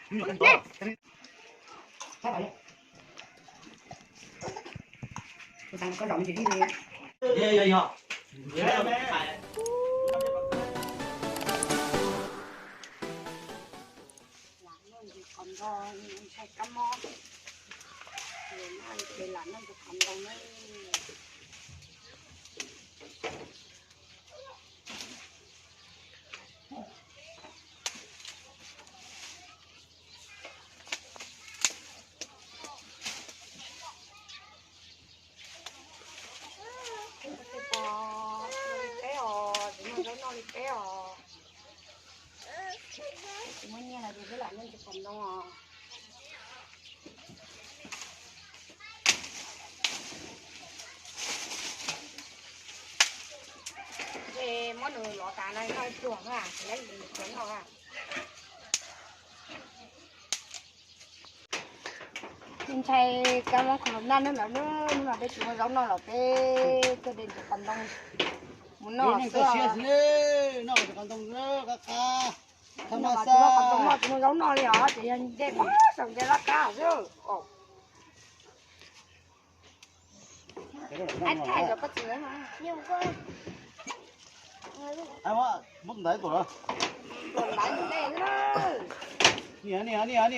Peb os, tsis muaj zaub noj li peb os. Tsis muaj nyiaj los ces peb lam noj tsis pom ntoo os. Ces muab nws lov tas no noj ib pluag na, ces lawv nws txiav noj na. Ntshai kab mob corona na lawm na, hnub no peb tsis muaj zaub noj los peb tuaj de ntsis qos ntoo mus noj xwb. Tsis muaj qos ntoo noj tsis muaj zaub noj li os, ces yog de pab saum nce laj kab xwb.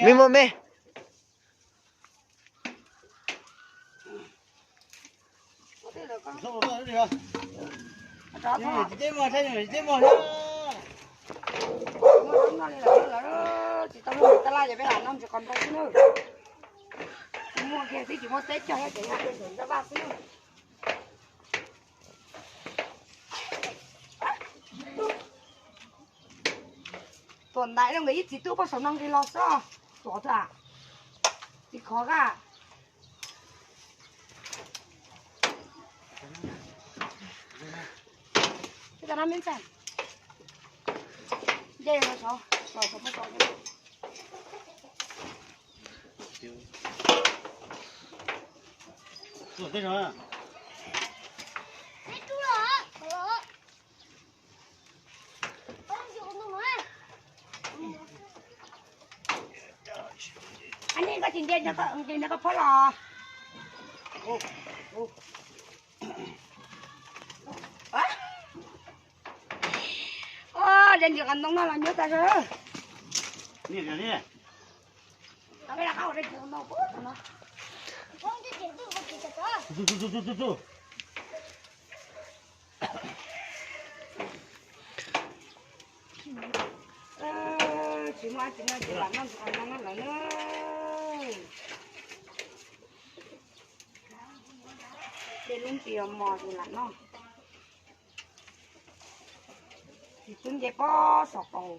Me muaj me. Tsis tau muaj tab laj ces peb lam noj ntsis qos ntoo xwb na. Muaj kiag twb tsis muaj teb cog ces yog tab laj xwb. Tuam ntaiv no nkawd ib txiv tub poj saum no nqis los xwb. Tuam twg a? Txiv khov ka. Anij koj tsis nce, nce koj phob los. De ntsis qos ntoo no los nyuaj tas zog. Tsis muaj tsis no ces lam noj ntsis qos ntoo no lawm na. De lub ntsis mos ces lam noj. Tsis twb nce pob saum qaum,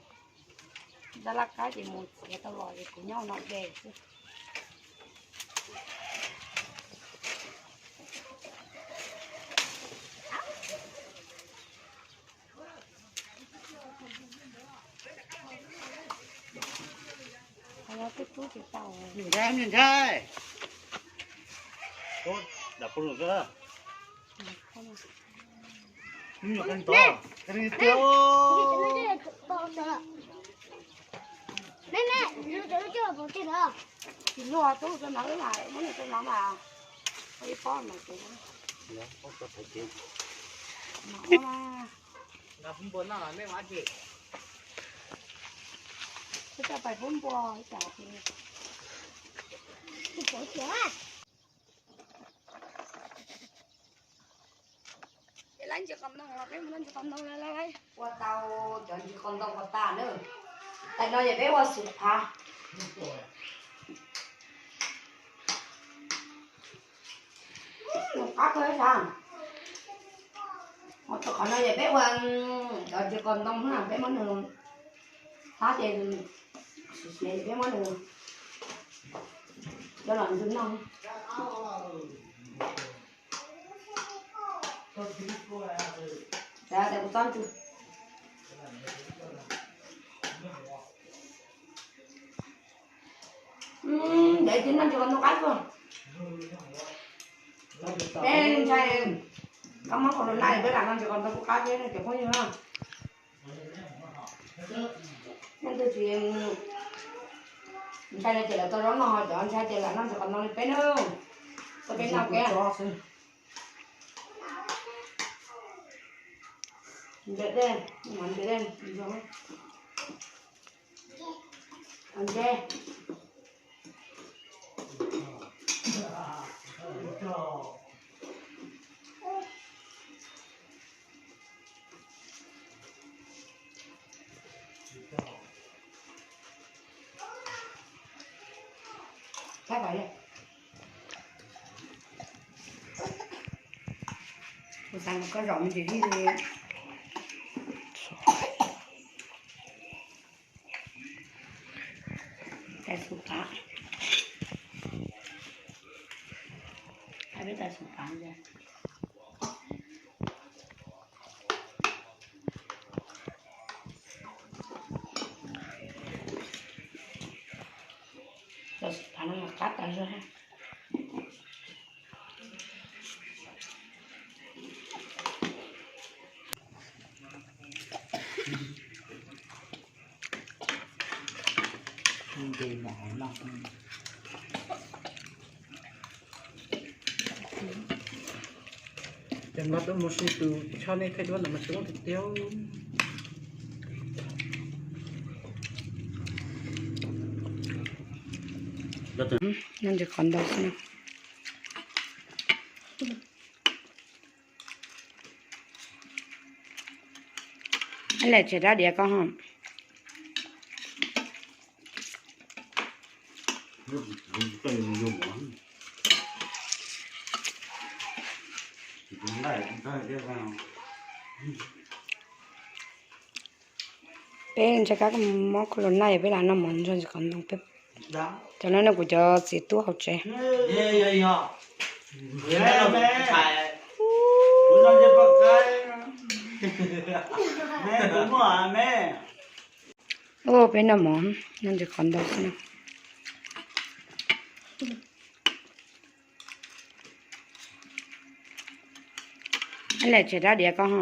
tab laj kab ces mus txiav tau los ces kuv nyob no de xwb. Ntshai, ntshai. Tsis luaj tub rau no mas, muab nws rau no mas, ib pob mas ces no. Peb coj pais pub npua ib tsam ces. Ces lawv ntsis qos ntoo, peb mus noj ntsis qos ntoo lawm. Ua tau cov ntsis qos ntoo kom tas na. Tam no ces peb ua xub phav. Nws qab kawg sav. Ua tau qhov no ces peb ua cov ntsis qos ntoo na, peb muab nws qab ces siav siav ces peb muab nws coj los ntxwg noj. Kuv txob ntxwg. Ntev tsis noj ntsis qos ntoo qab tuaj. Peb ntshai kab mob corona peb lam noj ntsis qos ntoo kuj qab thiab cov phooj ywg na. Leej twg tsis, Ntshai no ces lawv tau zaub no, cov ntshai ces lam noj ntsis qos ntoo li peb na. Tau peb noj peb. Ntse dej, ntse dej, ntse. Kuv xav kom koj zom me ntsis li. Tais xus pav, peb tais xus pav ntag. Tais xus pav no mas qab tas zog. Ces npaj tuaj mus si tus tsho nej thaij duab no mas tsis muaj tiag tiag. Noj ntsis qos ntoo xwb na. Ib leeg tseg rab diav koj ho. Peb ntshai kab mob corona, peb lam noj mov ntsis qos ntoo peb. Cov no ne kuv cov txiv tub hauv tsev. Ua peb noj mov, noj ntsis qos ntoo xwb na. Ib leeg tseg rab diav koj ho.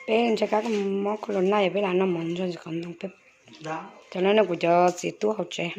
Peb ntshai kab mob corona, peb lam noj mov ntsis qos ntoo peb. Cov no ne kuv cov txiv tub hauv tsev.